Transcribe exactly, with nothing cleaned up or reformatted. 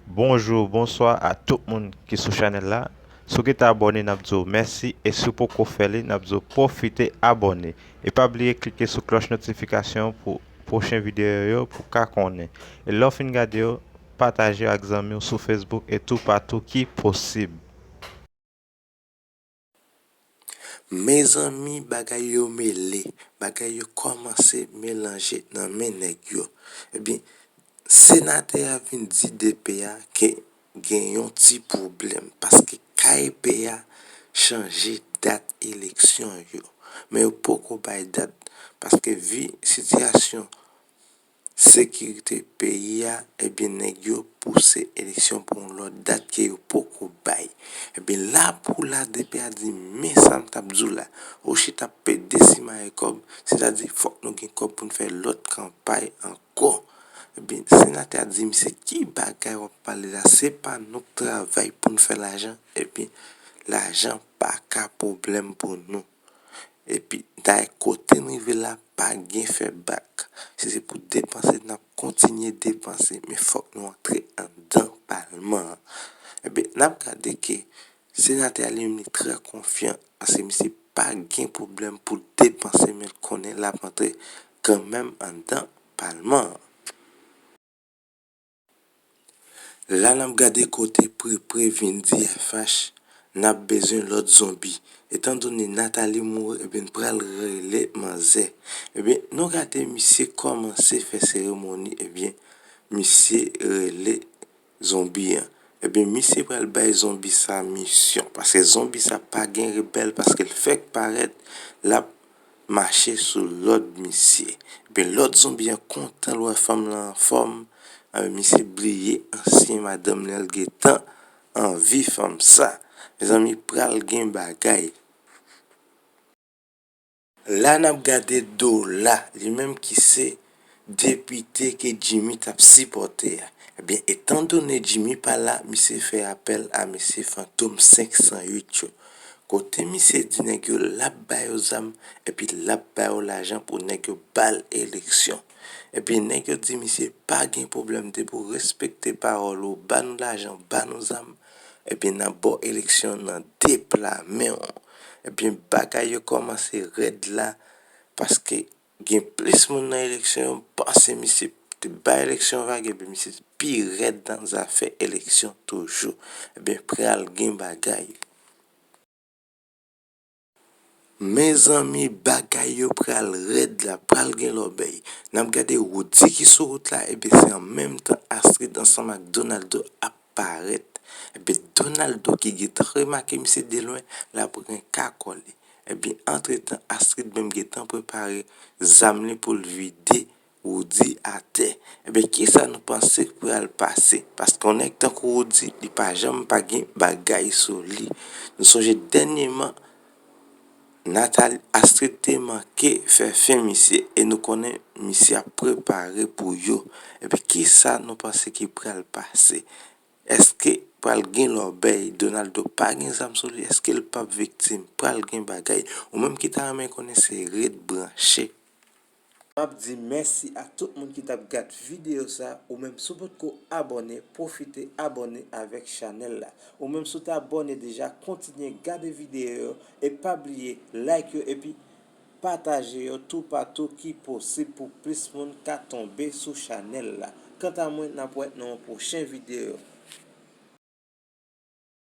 Bonjou, bonswa a tout moun ki sou chanèl la. Si w gentan abòne, n ap di w mèsi, e si w poko fè li, n ap di w pwofite abòne. E pa bliye klike sou klòch notifikasyon pou pwochen videyo yo pou w ka konnen. E lè w fin gade yo, pataje yo ak zanmi w sou Facebook e toupatou ki posib. Mezanmi, bagay yo mele, bagay yo kòmanse melanje nan men nèg yo. Ebyen, senatè a vin di D P a ke gen yon ti pwoblèm, paske K E P a chanje dat eleksyon yo. Men yo poko bay dat, paske vi sitiyasyon sekirite peyi a, ebyen, nèg yo pouse eleksyon pou yon lòt dat ke yo poko bay. Ebyen, la pou la, D P a di, men sa m t ap di w la, ou chita ap pede simaye kòb, sètadi fòk nou gen kòb pou n fè lòt kanpay ankò. Ebyen, senatè a di misye, ki bagay w ap pale la? Se pa nou k travay pou n fè lajan, ebyen, lajan pa ka pwoblèm pou nou. Epi, dayè, kote n rive la, pa gen fè bak. Si se pou depanse, n ap kontinye depanse, men fòk nou antre anndan palman an. Ebyen, n ap gade ke senatè a li menm li trè konfyan, paske misye pa gen pwoblèm pou depanse, men l konnen l ap antre kanmenm anndan palman an. La n ap gade kote Prepre vin di F H, n ap bezwen lòt zonbi. Etandone Nathalie mouri, ebyen, n pral rele manzè. Ebyen, nou gade misye kòmanse fè seremoni, ebyen, misye rele zonbi an. Ebyen, misye pral bay zonbi sa misyon, paske zonbi sa pa gen rebèl, paske l fèk parèt, l ap mache sou lòd misye. Ebyen, lòt zonbi an kontan l wè fanm lan anfòm, ebyen, misye bliye ansyen madanm li an, l gentan anvi fanm sa. Mezanmi, pral gen bagay. La n ap gade Dola, li menm ki se depite ke Jimmy t ap sipòte a. Ebyen, etandone Jimmy pa la, misye fè apèl a mesye Fantom senk san uit yo. Kote misye di nèg yo l ap ba yo zam, epi l ap ba yo lajan pou nèg yo ba l eleksyon. Epi nèg yo di misye pa gen pwoblèm, depi w respekte pawòl ou, ba nou lajan, ba nou zam, ebyen, n ap ba w eleksyon nan de pla men w. Ebyen, bagay yo kòmanse rèd la, paske gen plis moun nan eleksyon yo, m panse misye te bay eleksyon vag, ebyen, misye pi rèd nan zafè eleksyon toujou. Ebyen, pral gen bagay. Mezanmi, bagay yo pral rèd la, pral gen lòbèy. N ap gade Roody ki sou wout la, ebyen, se an menm tan Astrid ansanm ak Donaldo ap parèt. Ebyen, Donaldo ki gentan remake misye de lwen, l ap renka kò li. Ebyen, antretan, Astrid menm gentan prepare zam li pou l vide Roody atè. Ebyen, kisa nou panse k pral pase? Paske yon nèg tankou Roody, li pa janm pa gen bagay sou li. Nou sonje dènyèman, Nathalie, Astrid te manke fè fen misye, e nou konnen misye ap prepare pou yo. Ebyen, kisa nou panse ki pral pase? Èske pral gen lòbèy? Donaldo pa gen zam sou li, èske l p ap viktim? Pral gen bagay. Ou menm ki ta renmen konnen, se ret branche. M ap di mèsi a tout moun ki t ap gad videyo sa. Ou menm, si w potko abòne, pwofite abòne avèk chanèl la. Ou menm, si w te abòne deja, kontinye gade videyo yo e pa bliye like yo epi pataje yo toupatou ki posib pou plis moun ka tonbe sou chanèl la. Kanta mwen, n ap wè nan yon pwochen videyo.